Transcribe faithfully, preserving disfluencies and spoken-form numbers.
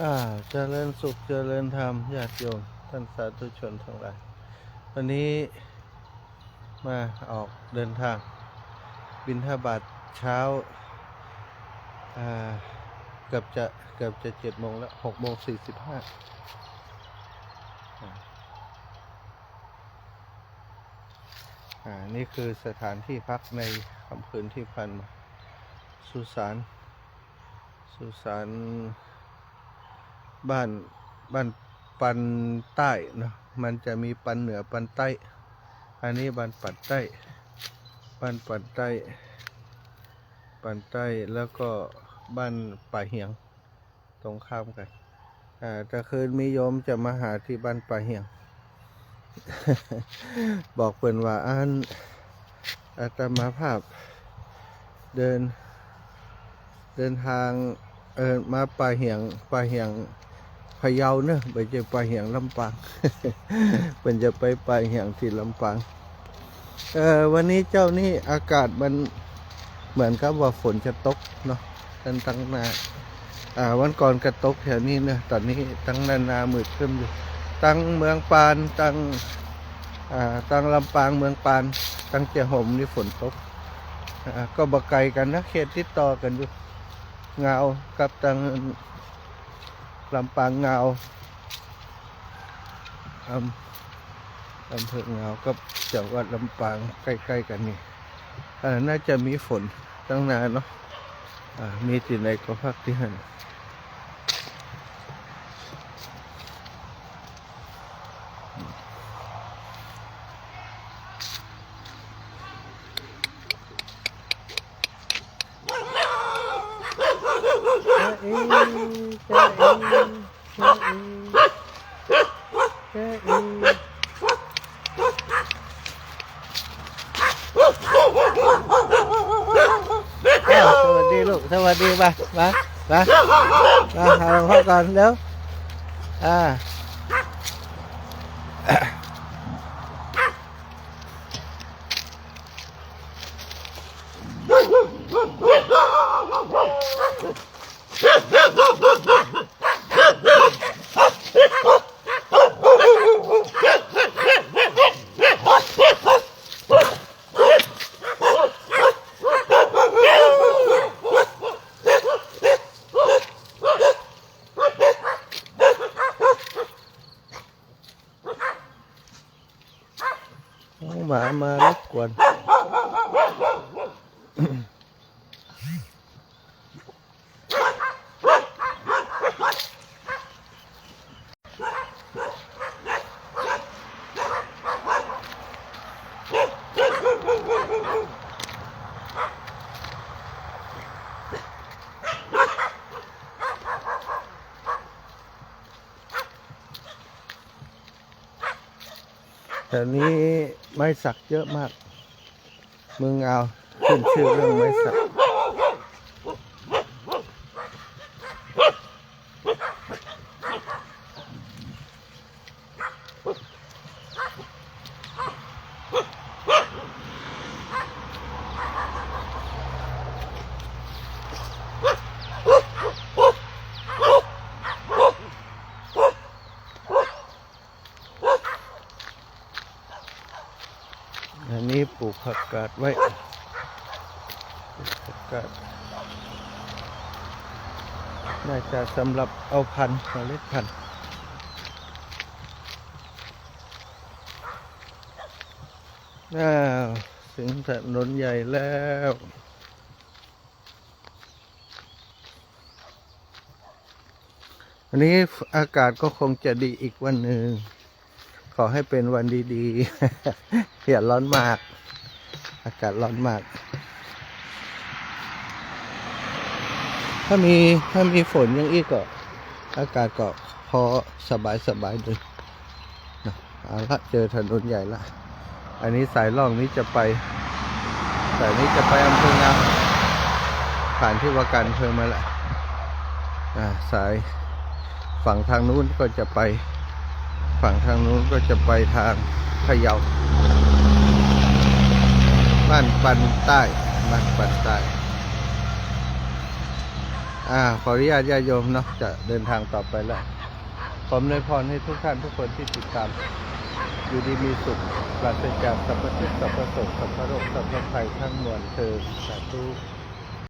อ่า เจริญสุขเจริญธรรม ญาติโยม ท่านสาธุชนทั้งหลาย วันนี้มาออกเดินทาง บิณฑบาตเช้า อ่า เกือบจะ เกือบจะเจ็ดโมงแล้ว หกโมงสี่สิบห้า อ่า อ่า นี่คือสถานที่พักในค่ำคืนที่ผ่านมา สุสาน สุสานบ้าน บ้านปันใต้เนาะ มันจะมีปันเหนือปันใต้ อันนี้บ้านปันใต้ บ้านปันใต้ ปันใต้ แล้วก็บ้านป่าเหียง ตรงข้ามกั๋น อ่า ตะคืนมีโยมจะมาหาตี้บ้านป่าเหียง บอกเปิ้นว่า อัน อาตมาภาพ เดิน เดินทาง เอ่อ มาป่าเหียง ป่าเหียงพะเยาเนาะ บ่ใจ้ป่าเหียงลำปาง เปิ้นจะไปป่าเหียงตี้ลำปาง เอ่อ วันนี้เจ้านี่อากาศมันเหมือนกับว่าฝนจะตกเนาะ ตัง ตังนา อ่า วันก่อนก็ตกแถวนี้เนาะ ต๋อนนี้ตังนานามืดครึ้มอยู่ ตังเมืองปาน ตัง อ่า ตังลำปางเมืองปาน ตังเจียโฮมนี่ฝนตก อ่า ก็บ่ไกลกั๋นนะ เขตติดต่อกั๋นอยู่ งาวกับตังลำปางงาว อำ อำเภองาวกับจังหวัดลำปางใก้ๆ กั๋นนี่ เอ่อ น่าจะมีฝนตังนาเนาะ อ่า มีตี้ไหนก็พักตี้หั้น จ๊ะเอ๋ จ๊ะเอ๋ จ๊ะเอ๋ จ๊ะเอ๋ อ้าว สวัสดีลูก สวัสดี มา มา มา มา หาหลวงพ่อก่อนเร็ว อ่า น้องหมามารบกวน แถวนี้ไม้สักเยอะมาก เมืองงาวขึ้นชื่อเรื่องไม้สัก อันนี้ปลูกผักกาดไว้ ปลูกผักกาด น่าจะสำหรับเอาพันธุ์ เมล็ดพันธุ์ อ้าว ถึงถนนใหญ่แล้ว วันนี้อากาศก็คงจะดีอีกวันหนึ่ง ขอให้เป็นวันดีๆ อย่าร้อนมาก อากาศร้อนมาก ถ้ามี ถ้ามีฝนอย่างอี้ก็ อากาศก็พอสบายๆ ดีนะ เอาละ เจอถนนใหญ่ละ อันนี้สายล่องนี้จะไป สายนี้จะไปอำเภองาว ผ่านตี้ว่าการอำเภอมาละ อ่า สายฝั่งทางนู้นก็จะไป ฝั่งทางนู้นก็จะไปทางพะเยา บ้านปันใต้ บ้านปันใต้ อ่า ขออนุญาตญาติโยมเนาะ จะเดินทางต่อไปแล้ว ขออำนวยพรให้ทุกท่านทุกคนที่ติดตาม อยู่ดีมีสุข ปราศจากสัพพะทุกข์ สัพพะโศก สัพพะโรค สัพพะภัยทั้งมวลเทอญ สาธุ